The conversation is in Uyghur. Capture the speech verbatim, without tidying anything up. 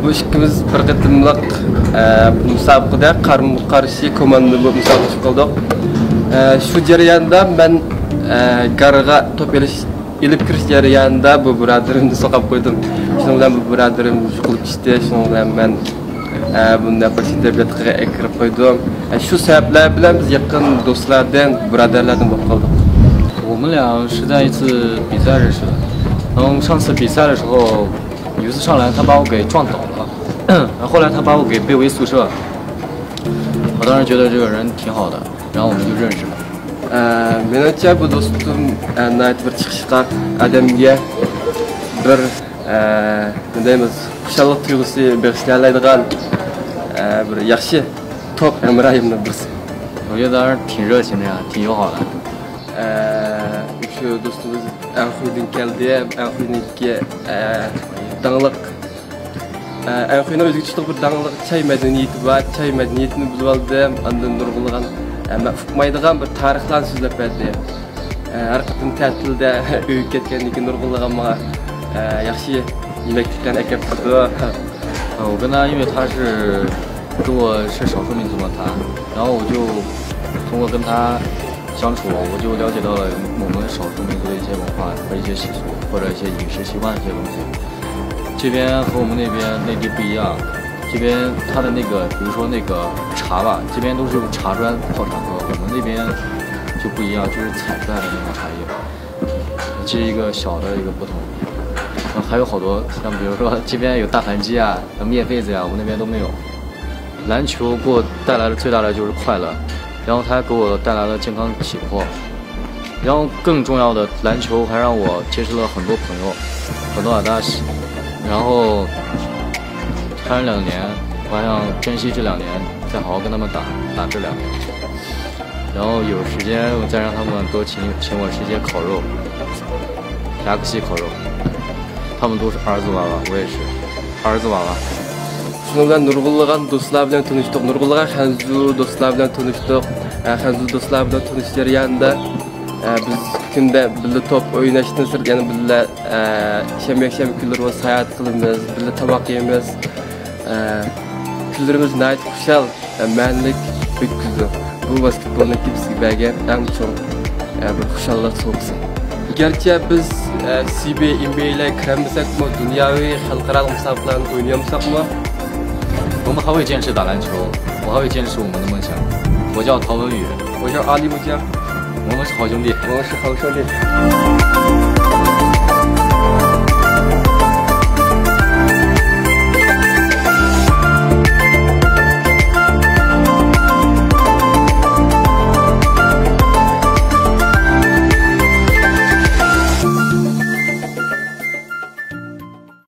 بۇ ئىككىمىز بىر قېتىملىق، ئە، مۇسابىقىدە قارمۇ قارشى كوماندا بولۇپ مۇسابىقە قىلدۇق. ئە، شۇ جەرياندا مەن، ئە، گارغا توپ ئېلىش، ئېلىپ كىرىش جەريانىدا بۇ بۇرادىرىمنى سوقۇپ قويدۇم. شۇنىڭ بىلەن بۇ بۇرادىرىم يىقىلىپ چۈشتى. شۇنىڭ بىلەن مەن، ئە، بۇنى نەپەسىي تەبىئەتكە ئەكىرىپ قويدۇم. ئە، شۇ سەۋەبلەر بىلەن بىز يېقىن دوستلاردىن، بۇرادەرلەردىن بولۇپ قالدۇق. 我们俩是在一次比赛认识的。然后上次比赛的时候，有一次上篮，他把我给撞倒了，然后后来他把我给背回宿舍。我当时觉得这个人挺好的，然后我们就认识了。 ئە، مېنىڭچە بۇ دوستۇم، ئە، ناھايىتى بىر چىقىشقاق ئادەمگە بىر، ئە، نېمە دەيمىز، خۇشاللىق تۇيغۇسى بېغىشلايدىغان، ئە، بىر ياخشى توپ ھەمراھىمنىڭ بىرسى. 我觉得他挺热情的呀，挺友好的。 ئە، شۇ دوستىمىز ئەنخۇيدىن كەلدى. ئەنخۇينىڭكى، ئە، داڭلىق، ئە، ئەنخۇينىڭ ئۆزىگە تۇتۇق بىر داڭلىق چاي مەدەنىيىتى بار. چاي مەدەنىيىتىنى بىلىۋالدىم. ئاندىن نۇرغۇنلىغان، ئە، مەن ئۇقمايدىغان بىر تارىخلارنى سۆزلەپ بەردى. ئە، ھەر قېتىم تەتىلدە ئۆيگە كەتكەندىن كېيىن نۇرغۇنلىغان ماڭا، ئە، ياخشى يېمەكلىكلەرنى ئەكەپ بېرىدۇ. 呃，我跟他，因为他是跟我是少数民族嘛，他，然后我就通过跟他相处，我就了解到了我们少数民族的一些文化和一些习俗，或者一些饮食习惯这些东西。这边和我们那边内地不一样，这边它的那个，比如说那个茶吧，这边都是用茶砖泡茶喝，我们那边就不一样，就是采出来的那种茶叶。这是一个小的一个不同。然后还有好多，像比如说这边有大盘鸡啊，有面被子呀，我们那边都没有。篮球给我带来的最大的就是快乐，然后它给我带来了健康体魄，然后更重要的，篮球还让我结识了很多朋友，很多阿达西。然后还有两年，我还想珍惜这两年，再好好跟他们打打这两年。然后有时间我再让他们多请请我吃一些烤肉，牙克西烤肉。他们都是儿子娃娃，我也是儿子娃娃。 شۇنىڭ بىلەن نۇرغۇنلىغان دوستلار بىلەن تونۇشتۇق، نۇرغۇنلىغان خەنزۇ دوستلار بىلەن تونۇشتۇق. ئە، خەنزۇ دوستلار بىلەن تونۇشۇش جەريانىدا، ئە، بىز كۈندە بىللە توپ ئويناشتىن سىرت يەنە بىللە، ئە، شەنبە، يەكشەنبە كۈنلىرى بولسا ساياھەت قىلىمىز، بىللە تاماق يەيمىز. ئە، كۈنلىرىمىز ناھايىتى خۇشال، ئە، مەنىلىك ئۆتكۈزدى. بۇ ۋاسكېتبولنىڭكى بىزگە بەرگەن ئەڭ چوڭ، ئە، بىر خۇشاللىق سوۋغىسى. گەرچە بىز، ئە، سى بى ئېن بى ئەي لەرگە كىرەلمىسەكمۇ، دۇنياۋى خەلقئارالىق مۇسابىقىلەرنى ئوينىيالمىساقمۇ، 我们还会坚持打篮球，我还会坚持我们的梦想。我叫陶文宇。我叫阿里木江。我们是好兄弟。我们是好兄弟。